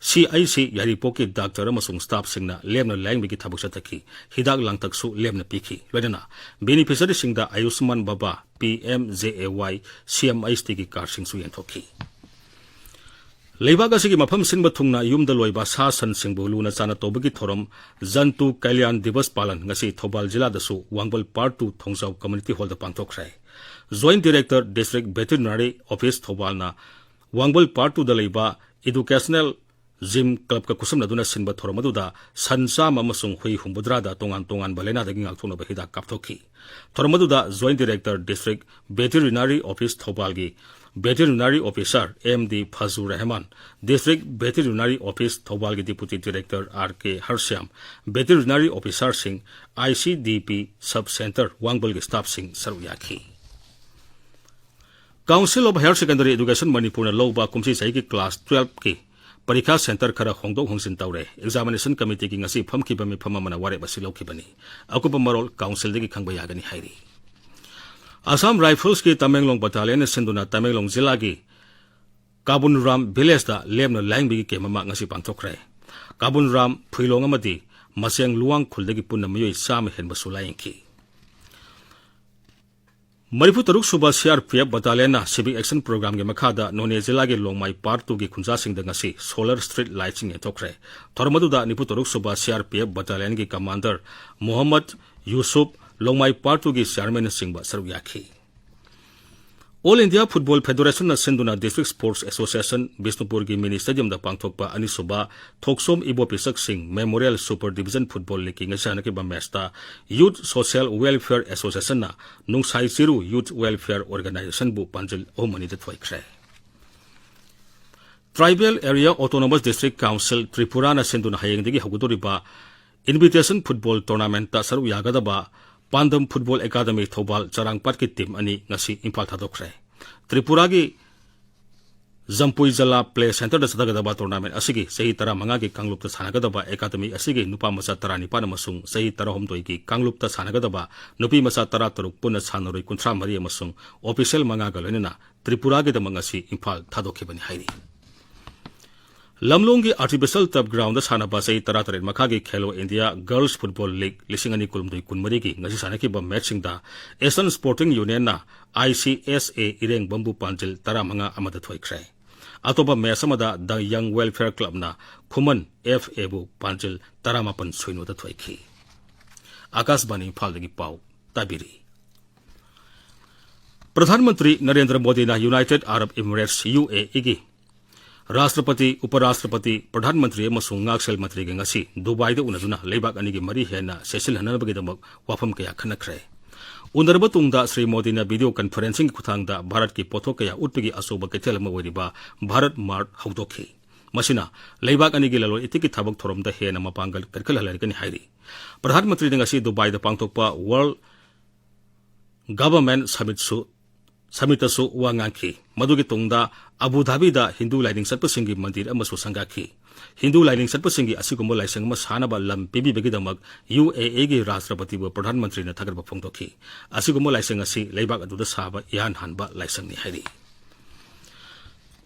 ꯁꯤ ꯑꯩꯆ ꯁꯤ ꯌꯥꯏꯔꯤꯄꯣꯛꯀꯤ ꯗꯥꯛꯇꯔ ꯑꯃꯁꯨꯡ ꯁ꯭ꯇꯥꯐꯁꯤꯡꯅ ꯂꯦꯝꯅ ꯂꯥꯌꯦꯡꯕꯒꯤ ꯊꯕꯛ ꯆꯠꯊꯈꯤ꯫ ꯍꯤꯗꯥꯛ ꯂꯥꯡꯊꯛꯁꯨ ꯂꯦꯝꯅ ꯄꯤꯈꯤ꯫ ꯂꯣꯏꯅꯅ ꯕꯦꯅꯤꯐꯤꯁꯔꯤꯁꯤꯡꯗ ꯑꯌꯨꯁꯃꯥꯟ ꯚꯥꯕꯥ, ꯄꯤ ꯑꯦꯝ ꯖꯦ ꯑꯦ ꯋꯥꯏ, ꯁꯤ ꯑꯦꯝ ꯑꯩꯆ ꯇꯤꯒꯤ ꯀꯥꯔꯗꯁꯤꯡꯁꯨ ꯌꯦꯟꯊꯣꯛꯈꯤ꯫ ꯂꯩꯕꯥꯛ ꯑꯁꯤꯒꯤ ꯃꯐꯝ ꯁꯤꯟꯕ ꯊꯨꯡꯅ ꯌꯨꯝꯗ ꯂꯣꯏꯕ ꯁꯥ ꯁꯟꯁꯤꯡꯕꯨ ꯂꯨꯅ ꯆꯥꯟꯅ ꯇꯧꯕꯒꯤ ꯊꯧꯔꯝ ꯖꯟꯇꯨ ꯀꯜꯌꯥꯟ ꯗꯤꯕꯁ ꯄꯥꯂꯟ ꯉꯁꯤ ꯊꯧꯕꯥꯜ ꯖꯤꯂꯥꯗꯁꯨ Wangbal part two Thongjao community hall ꯄꯥꯡꯊꯣꯛꯈ꯭ꯔꯦ꯫ Joint director, district veterinary office, ꯊꯧꯕꯥꯜꯅ ꯋꯥꯡꯕꯜ ꯄꯥꯔꯠ ꯇꯨꯗ ꯂꯩꯕ ꯏꯗꯨꯀꯦꯁꯅꯦꯜ ꯖꯤꯝ ꯀ꯭ꯂꯕꯀ ꯈꯨꯠꯁꯝꯅꯗꯨꯅ ꯁꯤꯟꯕ ꯊꯧꯔꯝ ꯑꯗꯨꯗ ꯁꯟ ꯆꯥꯝꯃ ꯑꯃꯁꯨꯡ ꯍꯨꯏ ꯍꯨꯝꯐꯨꯇꯔꯥꯗ ꯇꯣꯉꯥꯟ ꯇꯣꯉꯥꯟꯕ ꯂꯥꯏꯅꯥꯗꯒꯤ ꯉꯥꯛꯊꯣꯛꯅꯕ ꯍꯤꯗꯥꯛ ꯀꯥꯞꯊꯣꯛꯈꯤ꯫ ꯊꯧꯔꯝ ꯑꯗꯨꯗ Joint Director, District Veterinary Office, ꯊꯧꯕꯥꯜꯒꯤ Veterinary Officer M D Fazu Rehman, District Veterinary Office, ꯊꯧꯕꯥꯜꯒꯤ Deputy Director R K Harshyam, Veterinary Officerꯁꯤꯡ, I C D P Sub Centre ꯋꯥꯡꯕꯜꯒꯤ staffꯁꯤꯡ ꯁꯔꯨꯛ ꯌꯥꯈꯤ꯫ Council of Higher Secondary Education ꯃꯅꯤꯄꯨꯔꯅ ꯂꯧꯕ ꯀꯨꯝꯁꯤ ꯆꯍꯤꯒꯤ class twelveꯀꯤ ꯄꯔꯤꯈꯥ centre ꯈꯔ ꯍꯣꯡꯗꯣꯛ ꯍꯣꯡꯖꯤꯟ ꯇꯧꯔꯦ꯫ Examination Committeeꯒꯤ ꯉꯁꯤ ꯐꯝꯈꯤꯕ ꯃꯤꯐꯝ ꯑꯃꯅ ꯋꯥꯔꯦꯞ ꯑꯁꯤ ꯂꯧꯈꯤꯕꯅꯤ꯫ ꯑꯀꯨꯞꯄ ꯃꯔꯣꯜ councilꯗꯒꯤ ꯈꯪꯕ ꯌꯥꯒꯅꯤ ꯍꯥꯏꯔꯤ꯫ Assam Riflesꯀꯤ ꯇꯃꯦꯡꯂꯣꯡ battalionꯅ ꯁꯤꯟꯗꯨꯅ ꯇꯃꯦꯡꯂꯣꯡ ꯖꯤꯂꯥꯒꯤ ꯀꯥꯕꯨꯟꯔꯥꯝ villageꯇ ꯂꯦꯝꯅ ꯂꯥꯌꯦꯡꯕꯒꯤ camp ꯑꯃ ꯉꯁꯤ ꯄꯥꯡꯊꯣꯛꯈ꯭ꯔꯦ꯫ ꯀꯥꯕꯨꯟꯔꯥꯝ, ꯐꯨꯏꯂꯣꯡ ꯑꯃꯗꯤ ꯃꯆꯦꯡ ꯂꯨꯋꯥꯡ ꯈꯨꯜꯗꯒꯤ ꯄꯨꯟꯅ ꯃꯤꯑꯣꯏ ꯆꯥꯝꯃ ꯍꯦꯟꯕꯁꯨ ꯂꯥꯌꯦꯡꯈꯤ꯫ ꯃꯔꯤꯐꯨ ꯇꯔꯨꯛ ꯁꯨꯕ ꯁꯤ ꯑꯥꯔ ꯄꯤ ꯑꯦꯐ battalionꯅ Civic Action Programꯒꯤ ꯃꯈꯥꯗ ꯅꯣꯅꯦ ꯖꯤꯂꯥꯒꯤ ꯂꯣꯡꯃꯥꯏ Part twoꯒꯤ ꯈꯨꯟꯖꯥꯁꯤꯡꯗ ꯉꯁꯤ solar street lightꯁꯤꯡ ꯌꯦꯟꯊꯣꯛꯈ꯭ꯔꯦ꯫ ꯊꯧꯔꯝ ꯑꯗꯨꯗ ꯅꯤꯐꯨ ꯇꯔꯨꯛ ꯁꯨꯕ ꯁꯤ ꯑꯥꯔ ꯄꯤ ꯑꯦꯐ battalionꯒꯤ commander ꯃꯣꯍꯝꯃꯗ ꯌꯨꯁꯨꯞ, ꯂꯣꯡꯃꯥꯏ Part twoꯒꯤ chairmanꯅꯆꯤꯡꯕ ꯁꯔꯨꯛ ꯌꯥꯈꯤ꯫ All India Football Federationꯅ ꯁꯤꯟꯗꯨꯅ District Sports Association ꯕꯤꯁꯅꯨꯄꯨꯔꯒꯤ mini stadiumꯗ ꯄꯥꯡꯊꯣꯛꯄ ꯑꯅꯤꯁꯨꯕ ꯊꯣꯛꯁꯣꯝ ꯏꯕꯣ ꯄꯤꯁꯛꯁꯤꯡ Memorial Super Division Football Leagueꯀꯤ ꯉꯁꯤ ꯁꯥꯟꯅꯈꯤꯕ matchꯇ Youth Social Welfare Associationꯅ ꯅꯨꯡꯁꯥꯏ ꯆꯤꯔꯨ Youth Welfare Organizationꯕꯨ ꯄꯥꯟꯖꯤꯜ ꯑꯍꯨꯝ ꯑꯅꯤꯗ ꯊꯣꯏꯈ꯭ꯔꯦ꯫ Tribal Area Autonomous District Council ꯇ꯭ꯔꯤꯄꯨꯔꯥꯅ ꯁꯤꯟꯗꯨꯅ ꯍꯌꯦꯡꯗꯒꯤ ꯍꯧꯒꯗꯧꯔꯤꯕ Invitation Football Tournamentꯇ ꯁꯔꯨꯛ ꯌꯥꯒꯗꯕ ꯄꯥꯟꯗꯝ Football Academy ꯊꯧꯕꯥꯜ ꯆꯔꯥꯡꯄꯥꯠꯀꯤ team ꯑꯅꯤ ꯉꯁꯤ ꯏꯝꯐꯥꯜ ꯊꯥꯗꯣꯛꯈ꯭ꯔꯦ꯫ ꯇ꯭ꯔꯤꯄꯨꯔꯥꯒꯤ ꯖꯝꯄꯨꯏ ꯖꯂꯥ Play Centreꯗ ꯆꯠꯊꯒꯗꯕ tournament ꯑꯁꯤꯒꯤ ꯆꯍꯤ ꯇꯔꯥꯃꯉꯥꯒꯤ ꯀꯥꯡꯂꯨꯞꯇ ꯁꯥꯟꯅꯒꯗꯕ academy ꯑꯁꯤꯒꯤ ꯅꯨꯄꯥ ꯃꯆꯥ ꯇꯔꯥꯅꯤꯄꯥꯟ ꯑꯃꯁꯨꯡ ꯆꯍꯤ ꯇꯔꯥꯍꯨꯝꯗꯣꯏꯒꯤ ꯀꯥꯡꯂꯨꯞꯇ ꯁꯥꯟꯅꯒꯗꯕ ꯅꯨꯄꯤ ꯃꯆꯥ ꯇꯔꯥꯇꯔꯨꯛ, ꯄꯨꯟꯅ ꯁꯥꯟꯅꯔꯣꯏ ꯀꯨꯟꯊ꯭ꯔꯥ ꯃꯔꯤ ꯑꯃꯁꯨꯡ official ꯃꯉꯥꯒ ꯂꯣꯏꯅꯅ ꯇ꯭ꯔꯤꯄꯨꯔꯥꯒꯤꯗꯃꯛ ꯉꯁꯤ ꯏꯝꯐꯥꯜ ꯊꯥꯗꯣꯛꯈꯤꯕꯅꯤ ꯍꯥꯏꯔꯤ꯫ ꯂꯝꯂꯣꯡꯒꯤ Artificial Turf Groundꯗ ꯁꯥꯟꯅꯕ ꯆꯍꯤ ꯇꯔꯥꯇꯔꯦꯠ ꯃꯈꯥꯒꯤ Khelo India Girls Football League ꯂꯤꯁꯤꯡ ꯑꯅꯤ ꯀꯨꯟꯍꯨꯝꯗꯣꯏ ꯀꯨꯟꯃꯔꯤꯒꯤ ꯉꯁꯤ ꯁꯥꯟꯅꯈꯤꯕ matchꯁꯤꯡꯗ Eastern Sporting Unionꯅ I C S ꯑꯦ ꯏꯔꯦꯡꯕꯝꯕꯨ ꯄꯥꯟꯖꯤꯜ ꯇꯔꯥꯃꯉꯥ ꯑꯃꯗ ꯊꯣꯏꯈ꯭ꯔꯦ꯫ ꯑꯇꯣꯞꯄ match ꯑꯃꯗ The Young Welfare Clubꯅ ꯈꯨꯃꯟ ꯑꯦꯐ ꯑꯦꯕꯨ ꯄꯥꯟꯖꯤꯜ ꯇꯔꯥꯃꯥꯄꯟ ꯁꯤꯅꯣꯗ ꯊꯣꯏꯈꯤ꯫ ꯑꯥꯀꯥꯁꯕꯥꯅꯤ ꯏꯝꯐꯥꯜꯗꯒꯤ ꯄꯥꯎ ꯇꯥꯕꯤꯔꯤ꯫ ꯄ꯭ꯔꯙꯥꯟ ꯃꯟꯇ꯭ꯔꯤ ꯅꯔꯦꯟꯗ꯭ꯔ ꯃꯣꯗꯤꯅ United Arab Emirates, ꯌꯨ ꯑꯦ ꯏꯒꯤ ꯔꯥꯁꯇ꯭ꯔꯄꯇꯤ, ꯎꯄ ꯔꯥꯁꯇ꯭ꯔꯄꯇꯤ, ꯄ꯭ꯔꯙꯥꯟ ꯃꯟꯇ꯭ꯔꯤ ꯑꯃꯁꯨꯡ ꯉꯥꯛꯁꯦꯜ ꯃꯟꯇ꯭ꯔꯤꯒ ꯉꯁꯤ ꯗꯨꯕꯥꯏꯗ ꯎꯅꯗꯨꯅ ꯂꯩꯕꯥꯛ ꯑꯅꯤꯒꯤ ꯃꯔꯤ ꯍꯦꯟꯅ ꯆꯦꯠꯁꯤꯜꯍꯟꯅꯕꯒꯤꯗꯃꯛ ꯋꯥꯐꯝ ꯀꯌꯥ ꯈꯟꯅꯈ꯭ꯔꯦ꯫ ꯎꯅꯔꯕ ꯇꯨꯡꯗ ꯁ꯭ꯔꯤ ꯃꯣꯗꯤꯅ ꯚꯤꯗꯤꯑꯣ ꯀꯟꯐꯔꯦꯟꯁꯤꯡꯒꯤ ꯈꯨꯠꯊꯥꯡꯗ ꯚꯥꯔꯠꯀꯤ ꯄꯣꯠꯊꯣꯛ ꯀꯌꯥ ꯎꯠꯄꯒꯤ ꯑꯆꯧꯕ ꯀꯩꯊꯦꯜ ꯑꯃ ꯑꯣꯏꯔꯤꯕ ꯚꯥꯔꯠ ꯃꯥꯔꯠ ꯍꯧꯗꯣꯛꯈꯤ꯫ ꯃꯁꯤꯅ ꯂꯩꯕꯥꯛ ꯑꯅꯤꯒꯤ ꯂꯂꯣꯟ ꯏꯇꯤꯛꯀꯤ ꯊꯕꯛ ꯊꯧꯔꯝꯗ ꯍꯦꯟꯅ ꯃꯄꯥꯡꯒꯜ ꯀꯟꯈꯠꯍꯜꯂꯒꯅꯤ ꯍꯥꯏꯔꯤ꯫ ꯄ꯭ꯔꯙꯥꯟ ꯃꯟꯇ꯭ꯔꯤꯅ ꯉꯁꯤ ꯗꯨꯕꯥꯏꯗ ꯄꯥꯡꯊꯣꯛꯄ ꯋꯥꯔꯜ ꯒꯚꯔꯟꯃꯦꯟꯠ ꯁꯃꯤꯠꯁꯨ, ꯁꯃꯤꯠꯇꯁꯨ ꯋꯥ ꯉꯥꯡꯈꯤ꯫ ꯃꯗꯨꯒꯤ ꯇꯨꯡꯗ ꯑꯕꯨ ꯙꯥꯕꯤꯗ ꯍꯤꯟꯗꯨ ꯂꯥꯏꯅꯤꯡ ꯆꯠꯄꯁꯤꯡꯒꯤ ꯃꯟꯗꯤꯔ ꯑꯃꯁꯨ ꯁꯪꯒꯥꯈꯤ꯫ ꯍꯤꯟꯗꯨ ꯂꯥꯏꯅꯤꯡ ꯆꯠꯄꯁꯤꯡꯒꯤ ꯑꯁꯤꯒꯨꯝꯕ ꯂꯥꯏꯁꯪ ꯑꯃ ꯁꯥꯅꯕ ꯂꯝ ꯄꯤꯕꯤꯕꯒꯤꯗꯃꯛ ꯌꯨ ꯑꯦ ꯏꯒꯤ ꯔꯥꯁꯇ꯭ꯔꯄꯇꯤꯕꯨ ꯄ꯭ꯔꯙꯥꯟ ꯃꯟꯇ꯭ꯔꯤꯅ ꯊꯥꯒꯠꯄ ꯐꯣꯡꯗꯣꯛꯈꯤ꯫ ꯑꯁꯤꯒꯨꯝꯕ ꯂꯥꯏꯁꯪ ꯑꯁꯤ ꯂꯩꯕꯥꯛ ꯑꯗꯨꯗ ꯁꯥꯕ ꯏꯍꯥꯟ ꯍꯥꯟꯕ ꯂꯥꯏꯁꯪꯅꯤ ꯍꯥꯏꯔꯤ꯫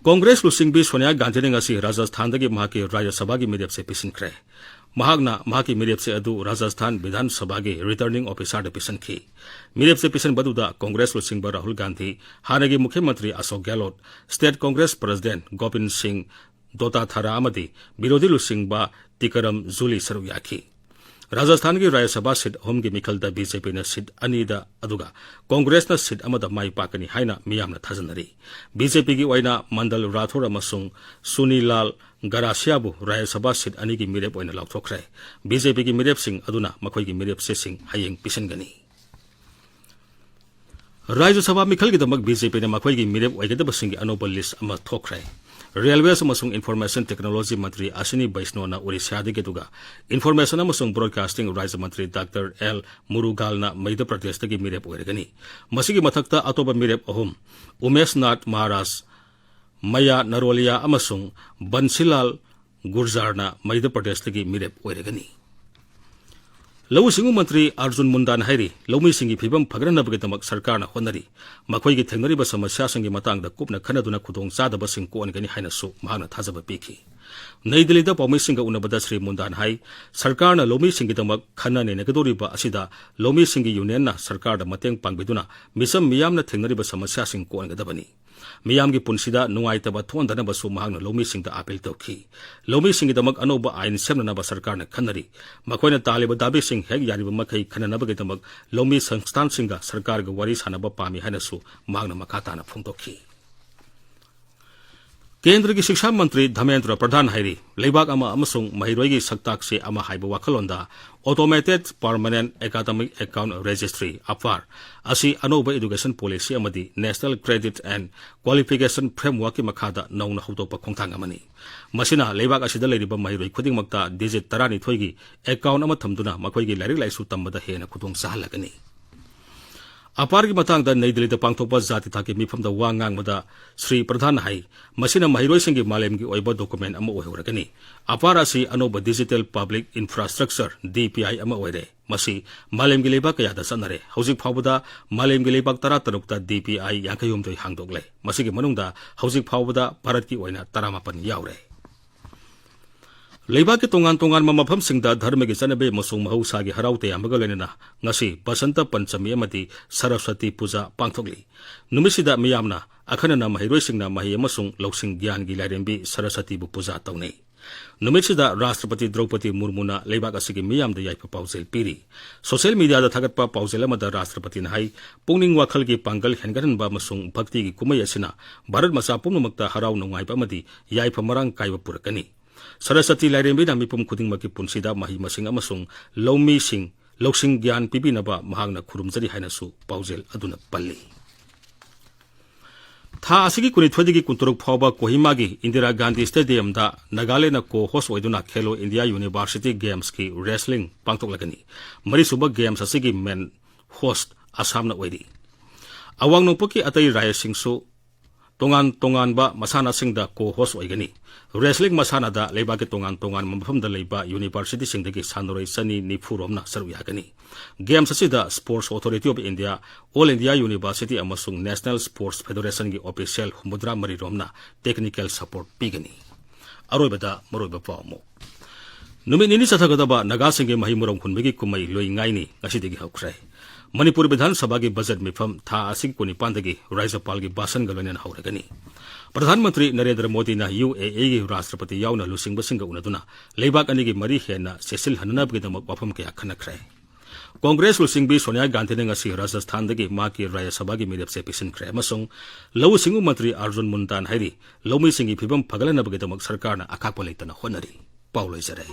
ꯀꯣꯡꯒ꯭ꯔꯦꯁ ꯂꯨꯆꯤꯡꯕꯤ ꯁꯣꯅꯤꯌꯥ ꯒꯥꯟꯙꯤꯅ ꯉꯁꯤ ꯔꯥꯖꯁꯊꯥꯟꯗꯒꯤ ꯃꯍꯥꯛꯀꯤ ꯔꯥꯖ꯭ꯌ ꯁꯚꯥꯒꯤ ꯃꯤꯔꯦꯞꯁꯦ ꯄꯤꯁꯤꯟꯈ꯭ꯔꯦ꯫ ꯃꯍꯥꯛꯅ ꯃꯍꯥꯛꯀꯤ ꯃꯤꯔꯦꯞꯁꯦ ꯑꯗꯨ ꯔꯥꯖꯁꯊꯥꯟ ꯕꯤꯙꯥꯟ ꯁꯚꯥꯒꯤ ꯔꯤꯇꯔꯅꯤꯡ ꯑꯣꯐꯤꯁꯥꯔꯗ ꯄꯤꯁꯤꯟꯈꯤ꯫ ꯃꯤꯔꯦꯞꯁꯦ ꯄꯤꯁꯤꯟꯕꯗꯨꯗ ꯀꯣꯡꯒ꯭ꯔꯦꯁ ꯂꯨꯆꯤꯡꯕ ꯔꯥꯍꯨꯜ ꯒꯥꯟꯙꯤ, ꯍꯥꯟꯅꯒꯤ ꯃꯨꯈ꯭ꯌ ꯃꯟꯇ꯭ꯔꯤ ꯑꯁꯣꯛ ꯒꯦꯍꯂꯣꯠ, ꯁ꯭ꯇꯦꯠ ꯀꯣꯡꯒ꯭ꯔꯦꯁ ꯄ꯭ꯔꯁꯤꯗꯦꯟꯠ ꯒꯣꯕꯤꯟ ꯁꯤꯡ ꯗꯣꯇꯥꯊꯥꯔꯥ ꯑꯃꯗꯤ ꯕꯤꯔꯣꯙꯤ ꯂꯨꯆꯤꯡꯕ ꯇꯤꯀꯔꯝ ꯖꯨꯂꯤ ꯁꯔꯨꯛ ꯌꯥꯈꯤ꯫ ꯔꯥꯖꯁꯊꯥꯟꯒꯤ ꯔꯥꯖ꯭ꯌ ꯁꯚꯥ ꯁꯤꯠ ꯑꯍꯨꯝꯒꯤ ꯃꯤꯈꯜꯗ ꯕꯤ ꯖꯦ ꯄꯤꯅ ꯁꯤꯠ ꯑꯅꯤꯗ, ꯑꯗꯨꯒ ꯀꯣꯡꯒ꯭ꯔꯦꯁꯅ ꯁꯤꯠ ꯑꯃꯗ ꯃꯥꯏ ꯄꯥꯛꯀꯅꯤ ꯍꯥꯏꯅ ꯃꯤꯌꯥꯝꯅ ꯊꯥꯖꯅꯔꯤ꯫ ꯕꯤ ꯖꯦ ꯄꯤꯒꯤ ꯑꯣꯏꯅ ꯃꯟꯗꯜ ꯔꯥꯊꯣꯔ ꯑꯃꯁꯨꯡ ꯁꯨꯅꯤꯂꯥꯜ ꯒꯔꯥꯁꯤꯌꯥꯕꯨ ꯔꯥꯖ꯭ꯌ ꯁꯚꯥ ꯁꯤꯠ ꯑꯅꯤꯒꯤ ꯃꯤꯔꯦꯞ ꯑꯣꯏꯅ ꯂꯥꯎꯊꯣꯛꯈ꯭ꯔꯦ꯫ ꯕꯤ ꯖꯦ ꯄꯤꯒꯤ ꯃꯤꯔꯦꯞꯁꯤꯡ ꯑꯗꯨꯅ ꯃꯈꯣꯏꯒꯤ ꯃꯤꯔꯦꯞ ꯆꯦꯁꯤꯡ ꯍꯌꯦꯡ ꯄꯤꯁꯤꯟꯒꯅꯤ꯫ ꯔꯥꯖ꯭ꯌ ꯁꯚꯥ ꯃꯤꯈꯜꯒꯤꯗꯃꯛ ꯕꯤ ꯖꯦ ꯄꯤꯅ ꯃꯈꯣꯏꯒꯤ ꯃꯤꯔꯦꯞ ꯑꯣꯏꯒꯗꯕꯁꯤꯡꯒꯤ ꯑꯅꯧꯕ ꯂꯤꯁ꯭ꯠ ꯑꯃ ꯊꯣꯛꯈ꯭ꯔꯦ꯫ ꯔꯦꯜꯋꯦꯁ ꯑꯃꯁꯨꯡ ꯏꯟꯐꯣꯔꯃꯦꯁꯟ ꯇꯦꯛꯅꯣꯂꯣꯖꯤ ꯃꯟꯇ꯭ꯔꯤ ꯑꯁ꯭ꯋꯤꯅꯤ ꯕꯩꯁꯅꯣꯅ ꯑꯣꯔꯤꯁꯥꯗꯒꯤ, ꯑꯗꯨꯒ ꯏꯟꯐꯣꯔꯃꯦꯁꯟ ꯑꯃꯁꯨꯡ ꯕ꯭ꯔꯣꯗꯀꯥꯁꯇꯤꯡ ꯔꯥꯖ꯭ꯌ ꯃꯟꯇ꯭ꯔꯤ ꯗꯥꯛꯇꯔ ꯑꯦꯜ ꯃꯨꯔꯨꯒꯥꯜꯅ ꯃꯩꯙ꯭ꯌ ꯄ꯭ꯔꯗꯦꯁꯇꯒꯤ ꯃꯤꯔꯦꯞ ꯑꯣꯏꯔꯒꯅꯤ꯫ ꯃꯁꯤꯒꯤ ꯃꯊꯛꯇ ꯑꯇꯣꯞꯄ ꯃꯤꯔꯦꯞ ꯑꯍꯨꯝ, ꯎꯃꯦꯁꯅꯥꯊ ꯃꯍꯥꯔꯥꯖ, ꯃꯌꯥ ꯅꯔꯣꯂꯤꯌꯥ ꯑꯃꯁꯨꯡ ꯕꯟꯁꯤꯂꯥꯜ ꯒꯨꯔꯖꯥꯔꯅ ꯃꯩꯙ꯭ꯌ ꯄ꯭ꯔꯗꯦꯁꯇꯒꯤ ꯃꯤꯔꯦꯞ ꯑꯣꯏꯔꯒꯅꯤ꯫ ꯂꯧꯎ ꯁꯤꯡꯎ ꯃꯟꯇ꯭ꯔꯤ ꯑꯔꯖꯨꯟ ꯃꯨꯟꯗꯥꯅ ꯍꯥꯏꯔꯤ, ꯂꯧꯃꯤꯁꯤꯡꯒꯤ ꯐꯤꯚꯝ ꯐꯒꯠꯍꯟꯅꯕꯒꯤꯗꯃꯛ ꯁꯔꯀꯥꯔꯅ ꯍꯣꯠꯅꯔꯤ꯫ ꯃꯈꯣꯏꯒꯤ ꯊꯦꯡꯅꯔꯤꯕ ꯁꯃꯁ꯭ꯌꯥꯁꯤꯡꯒꯤ ꯃꯇꯥꯡꯗ ꯀꯨꯞꯅ ꯈꯟꯅꯗꯨꯅ ꯈꯨꯗꯣꯡꯆꯥꯗꯕꯁꯤꯡ ꯀꯣꯛꯍꯟꯒꯅꯤ ꯍꯥꯏꯅꯁꯨ ꯃꯍꯥꯛꯅ ꯊꯥꯖꯕ ꯄꯤꯈꯤ꯫ ꯅꯩ ꯗꯤꯜꯂꯤꯗ ꯄꯥꯎꯃꯤꯁꯤꯡꯒ ꯎꯅꯕꯗ ꯁ꯭ꯔꯤ ꯃꯨꯟꯗꯥꯅ ꯍꯥꯏ, ꯁꯔꯀꯥꯔꯅ ꯂꯧꯃꯤꯁꯤꯡꯒꯤꯗꯃꯛ ꯈꯟꯅ ꯅꯩꯅꯒꯗꯧꯔꯤꯕ ꯑꯁꯤꯗ ꯂꯧꯃꯤꯁꯤꯡꯒꯤ ꯌꯨꯅꯤꯌꯟꯅ ꯁꯔꯀꯥꯔꯗ ꯃꯇꯦꯡ ꯄꯥꯡꯕꯤꯗꯨꯅ ꯃꯤꯆꯝ ꯃꯤꯌꯥꯝꯅ ꯊꯦꯡꯅꯔꯤꯕ ꯁꯃꯁ꯭ꯌꯥꯁꯤꯡ ꯀꯣꯛꯍꯟꯒꯗꯕꯅꯤ꯫ ꯃꯤꯌꯥꯝꯒꯤ ꯄꯨꯟꯁꯤꯗ ꯅꯨꯡꯉꯥꯏꯇꯕ ꯊꯣꯛꯍꯟꯗꯅꯕꯁꯨ ꯃꯍꯥꯛꯅ ꯂꯧꯃꯤꯁꯤꯡꯗ ꯑꯥꯄꯤꯜ ꯇꯧꯈꯤ꯫ ꯂꯧꯃꯤꯁꯤꯡꯒꯤꯗꯃꯛ ꯑꯅꯧꯕ ꯑꯥꯏꯟ ꯁꯦꯝꯅꯅꯕ ꯁꯔꯀꯥꯔꯅ ꯈꯟꯅꯔꯤ꯫ ꯃꯈꯣꯏꯅ ꯇꯥꯜꯂꯤꯕ ꯗꯥꯕꯤꯁꯤꯡ ꯍꯦꯛ ꯌꯥꯔꯤꯕ ꯃꯈꯩ ꯈꯟꯅꯅꯕꯒꯤꯗꯃꯛ ꯂꯧꯃꯤ ꯁꯪꯁꯊꯥꯟꯁꯤꯡꯒ ꯁꯔꯀꯥꯔꯒ ꯋꯥꯔꯤ ꯁꯥꯅꯕ ꯄꯥꯝꯃꯤ ꯍꯥꯏꯅꯁꯨ ꯃꯍꯥꯛꯅ ꯃꯈꯥ ꯇꯥꯅ ꯐꯣꯡꯗꯣꯛꯈꯤ꯫ ꯀꯦꯟꯗ꯭ꯔꯒꯤ ꯁꯤꯛꯁꯥ ꯃꯟꯇ꯭ꯔꯤ ꯙꯃꯦꯟꯗ꯭ꯔ ꯄ꯭ꯔꯙꯥꯟ ꯍꯥꯏꯔꯤ, ꯂꯩꯕꯥꯛ ꯑꯃ ꯑꯃꯁꯨꯡ ꯃꯍꯩꯔꯣꯏꯒꯤ ꯁꯛꯇꯥꯛꯁꯦ ꯑꯃ ꯍꯥꯏꯕ ꯋꯥꯈꯜꯂꯣꯟꯗ Automated Permanent Academic Account Registry, ꯑꯄꯥꯔ, ꯑꯁꯤ ꯑꯅꯧꯕ education policy ꯑꯃꯗꯤ National Credit and Qualification Frameworkꯀꯤ ꯃꯈꯥꯗ ꯅꯧꯅ ꯍꯧꯗꯣꯛꯄ ꯈꯣꯡꯊꯥꯡ ꯑꯃꯅꯤ꯫ ꯃꯁꯤꯅ ꯂꯩꯕꯥꯛ ꯑꯁꯤꯗ ꯂꯩꯔꯤꯕ ꯃꯍꯩꯔꯣꯏ ꯈꯨꯗꯤꯡꯃꯛꯇ digit ꯇꯔꯥꯅꯤꯊꯣꯏꯒꯤ account ꯑꯃ ꯊꯝꯗꯨꯅ ꯃꯈꯣꯏꯒꯤ ꯂꯥꯏꯔꯤꯛ ꯂꯥꯏꯁꯨ ꯇꯝꯕꯗ ꯍꯦꯟꯅ ꯈꯨꯗꯣꯡ ꯆꯥꯍꯜꯂꯒꯅꯤ꯫ ꯑꯄꯥꯔꯒꯤ ꯃꯇꯥꯡꯗ ꯅꯩ ꯗꯤꯜꯂꯤꯗ ꯄꯥꯡꯊꯣꯛꯄ ꯖꯥꯇꯤ ꯊꯥꯛꯀꯤ ꯃꯤꯐꯝꯗ ꯋꯥ ꯉꯥꯡꯕꯗ ꯁ꯭ꯔꯤ ꯄ꯭ꯔꯙꯥꯟꯅ ꯍꯥꯏ, ꯃꯁꯤꯅ ꯃꯍꯩꯔꯣꯏꯁꯤꯡꯒꯤ ꯃꯥꯂꯦꯝꯒꯤ ꯑꯣꯏꯕ document ꯑꯃ ꯑꯣꯏꯍꯧꯔꯒꯅꯤ꯫ ꯑꯄꯥꯔ ꯑꯁꯤ ꯑꯅꯧꯕ Digital Public Infrastructure, DPI, ꯑꯃ ꯑꯣꯏꯔꯦ꯫ ꯃꯁꯤ ꯃꯥꯂꯦꯝꯒꯤ ꯂꯩꯕꯥꯛ ꯀꯌꯥꯗ ꯆꯠꯅꯔꯦ꯫ ꯍꯧꯖꯤꯛ ꯐꯥꯎꯕꯗ ꯃꯥꯂꯦꯝꯒꯤ ꯂꯩꯕꯥꯛ ꯇꯔꯥꯇꯔꯨꯛꯇ DPI ꯌꯥꯡꯈꯩꯍꯨꯝꯗꯣꯏ ꯍꯥꯡꯗꯣꯛꯂꯦ꯫ ꯃꯁꯤꯒꯤ ꯃꯅꯨꯡꯗ ꯍꯧꯖꯤꯛ ꯐꯥꯎꯕꯗ ꯚꯥꯔꯠꯀꯤ ꯑꯣꯏꯅ ꯇꯔꯥꯃꯥꯄꯟ ꯌꯥꯎꯔꯦ꯫ ꯂꯩꯕꯥꯛꯀꯤ ꯇꯣꯉꯥꯟ ꯇꯣꯉꯥꯟꯕ ꯃꯐꯝꯁꯤꯡꯗ ꯙꯔꯃꯒꯤ ꯆꯠꯅꯕꯤ ꯑꯃꯁꯨꯡ ꯃꯍꯧꯁꯥꯒꯤ ꯍꯔꯥꯎ ꯇꯌꯥꯝꯕꯒ ꯂꯣꯏꯅꯅ ꯉꯁꯤ ꯕꯁꯟꯇ ꯄꯟꯆꯃꯤ ꯑꯃꯗꯤ ꯁꯔꯁ꯭ꯋꯇꯤ ꯄꯨꯖꯥ ꯄꯥꯡꯊꯣꯛꯂꯤ꯫ ꯅꯨꯃꯤꯠꯁꯤꯗ ꯃꯤꯌꯥꯝꯅ, ꯑꯈꯟꯅꯅ ꯃꯍꯩꯔꯣꯏꯁꯤꯡꯅ ꯃꯍꯩ ꯑꯃꯁꯨꯡ ꯂꯧꯁꯤꯡ ꯒ꯭ꯌꯥꯟꯒꯤ ꯂꯥꯏꯔꯦꯝꯕꯤ ꯁꯔꯁ꯭ꯋꯇꯤꯕꯨ ꯄꯨꯖꯥ ꯇꯧꯅꯩ꯫ ꯅꯨꯃꯤꯠꯁꯤꯗ ꯔꯥꯁꯇ꯭ꯔꯄꯇꯤ ꯗ꯭ꯔꯧꯄꯗꯤ ꯃꯨꯔꯃꯨꯅ ꯂꯩꯕꯥꯛ ꯑꯁꯤꯒꯤ ꯃꯤꯌꯥꯝꯗ ꯌꯥꯏꯐ ꯄꯥꯎꯖꯦꯜ ꯄꯤꯔꯤ꯫ Social mediaꯗ ꯊꯥꯒꯠꯄ ꯄꯥꯎꯖꯦꯜ ꯑꯃꯗ ꯔꯥꯁꯇ꯭ꯔꯄꯇꯤꯅ ꯍꯥꯏ, ꯄꯨꯛꯅꯤꯡ ꯋꯥꯈꯜꯒꯤ ꯄꯥꯡꯒꯜ ꯍꯦꯟꯒꯠꯍꯟꯕ ꯑꯃꯁꯨꯡ ꯚꯛꯇꯤꯒꯤ ꯀꯨꯝꯍꯩ ꯑꯁꯤꯅ ꯚꯥꯔꯠ ꯃꯆꯥ ꯄꯨꯝꯅꯃꯛꯇ ꯍꯔꯥꯎ ꯅꯨꯡꯉꯥꯏꯕ ꯑꯃꯗꯤ ꯌꯥꯏꯐ ꯃꯔꯥꯡ ꯀꯥꯏꯕ ꯄꯨꯔꯛꯀꯅꯤ꯫ ꯁꯔꯁ꯭ꯋꯇꯤ ꯂꯥꯏꯔꯦꯝꯕꯤꯅ ꯃꯤꯄꯨꯝ ꯈꯨꯗꯤꯡꯃꯛꯀꯤ ꯄꯨꯟꯁꯤꯗ ꯃꯍꯩ ꯃꯁꯤꯡ ꯑꯃꯁꯨꯡ ꯂꯧꯃꯤꯁꯤꯡ ꯂꯧꯁꯤꯡ ꯒ꯭ꯌꯥꯟ ꯄꯤꯕꯤꯅꯕ ꯃꯍꯥꯛꯅ ꯈꯨꯔꯨꯝꯖꯔꯤ ꯍꯥꯏꯅꯁꯨ ꯄꯥꯎꯖꯦꯜ ꯑꯗꯨꯅ ꯄꯜꯂꯤ꯫ ꯊꯥ ꯑꯁꯤꯒꯤ ꯀꯨꯟꯅꯤꯊꯣꯏꯗꯒꯤ ꯀꯨꯟꯇꯔꯨꯛ ꯐꯥꯎꯕ ꯀꯣꯍꯤꯃꯥꯒꯤ ꯏꯟꯗꯤꯔꯥ ꯒꯥꯟꯙꯤ ꯁ꯭ꯇꯦꯗꯤꯌꯝꯗ ꯅꯥꯒꯥꯂꯦꯟꯗꯅ co-host ꯑꯣꯏꯗꯨꯅ ꯈꯦꯂꯣ ꯏꯟꯗꯤꯌꯥ ꯌꯨꯅꯤꯚꯔꯁꯤꯇꯤ ꯒꯦꯝꯁꯀꯤ wrestling ꯄꯥꯡꯊꯣꯛꯂꯒꯅꯤ꯫ ꯃꯔꯤꯁꯨꯕ ꯒꯦꯝꯁ ꯑꯁꯤꯒꯤ main host ꯑꯁꯥꯝꯅ ꯑꯣꯏꯔꯤ꯫ ꯑꯋꯥꯡ ꯅꯣꯡꯄꯣꯛꯀꯤ ꯑꯇꯩ ꯔꯥꯖ꯭ꯌꯁꯤꯡꯁꯨ ꯇꯣꯉꯥꯟ ꯇꯣꯉꯥꯟꯕ ꯃꯁꯥꯟꯅꯁꯤꯡꯗ co-host ꯑꯣꯏꯒꯅꯤ꯫ Wrestling ꯃꯁꯥꯟꯅꯗ ꯂꯩꯕꯥꯛꯀꯤ ꯇꯣꯉꯥꯟ ꯇꯣꯉꯥꯟꯕ ꯃꯐꯝꯗ ꯂꯩꯕ ꯌꯨꯅꯤꯚꯔꯁꯤꯇꯤꯁꯤꯡꯗꯒꯤ ꯁꯥꯟꯅꯔꯣꯏ ꯆꯅꯤ ꯅꯤꯐꯨ ꯔꯣꯝꯅ ꯁꯔꯨꯛ ꯌꯥꯒꯅꯤ꯫ ꯒꯦꯝꯁ ꯑꯁꯤꯗ Sports Authority of India, All India University ꯑꯃꯁꯨꯡ National Sports Federationꯒꯤ official ꯍꯨꯝꯐꯨꯇꯔꯥ ꯃꯔꯤ ꯔꯣꯝꯅ technical support ꯄꯤꯒꯅꯤ꯫ ꯑꯔꯣꯏꯕꯗ ꯃꯔꯨꯑꯣꯏꯕ ꯄꯥꯎ ꯑꯃꯨꯛ꯫ ꯅꯨꯃꯤꯠ ꯅꯤꯅꯤ ꯆꯠꯊꯒꯗꯕ ꯅꯥꯒꯥꯁꯤꯡꯒꯤ ꯃꯍꯩ ꯃꯔꯣꯡ ꯍꯨꯟꯕꯒꯤ ꯀꯨꯝꯍꯩ ꯂꯨꯏ ꯉꯥꯏꯅꯤ ꯉꯁꯤꯗꯒꯤ ꯍꯧꯈ꯭ꯔꯦ꯫ ꯃꯅꯤꯄꯨꯔ ꯕꯤꯙꯥꯟ ꯁꯚꯥꯒꯤ ꯕꯖꯦꯠ ꯃꯤꯐꯝ ꯊꯥ ꯑꯁꯤꯒꯤ ꯀꯨꯟꯅꯤꯄꯥꯟꯗꯒꯤ ꯔꯥꯖ꯭ꯌꯄꯥꯜꯒꯤ ꯚꯥꯁꯟꯒ ꯂꯣꯏꯅꯅ ꯍꯧꯔꯒꯅꯤ꯫ ꯄ꯭ꯔꯙꯥꯟ ꯃꯟꯇ꯭ꯔꯤ ꯅꯔꯦꯟꯗ꯭ꯔ ꯃꯣꯗꯤꯅ UAEꯒꯤ ꯔꯥꯁꯇ꯭ꯔꯄꯇꯤ ꯌꯥꯎꯅ ꯂꯨꯆꯤꯡꯕꯁꯤꯡꯒ ꯎꯅꯗꯨꯅ ꯂꯩꯕꯥꯛ ꯑꯅꯤꯒꯤ ꯃꯔꯤ ꯍꯦꯟꯅ ꯆꯦꯠꯁꯤꯜꯍꯟꯅꯅꯕꯒꯤꯗꯃꯛ ꯋꯥꯐꯝ ꯀꯌꯥ ꯈꯟꯅꯈ꯭ꯔꯦ꯫ ꯀꯣꯡꯒ꯭ꯔꯦꯁ ꯂꯨꯆꯤꯡꯕꯤ ꯁꯣꯅꯤꯌꯥ ꯒꯥꯟꯙꯤꯅ ꯉꯁꯤ ꯔꯥꯖꯁꯊꯥꯟꯗꯒꯤ ꯃꯍꯥꯛꯀꯤ ꯔꯥꯖ꯭ꯌ ꯁꯚꯥꯒꯤ ꯃꯤꯔꯦꯞꯁꯦ ꯄꯤꯁꯤꯟꯈ꯭ꯔꯦ ꯑꯃꯁꯨꯡ ꯂꯧꯎ ꯁꯤꯡꯎ ꯃꯟꯇ꯭ꯔꯤ ꯑꯔꯖꯨꯟ ꯃꯨꯟꯗꯥꯅ ꯍꯥꯏꯔꯤ, ꯂꯧꯃꯤꯁꯤꯡꯒꯤ ꯐꯤꯕꯝ ꯐꯒꯠꯍꯟꯅꯕꯒꯤꯗꯃꯛ ꯁꯔꯀꯥꯔꯅ ꯑꯈꯥꯛꯄ ꯂꯩꯇꯅ ꯍꯣꯠꯅꯔꯤ꯫ ꯄꯥꯎ ꯂꯣꯏꯖꯔꯦ꯫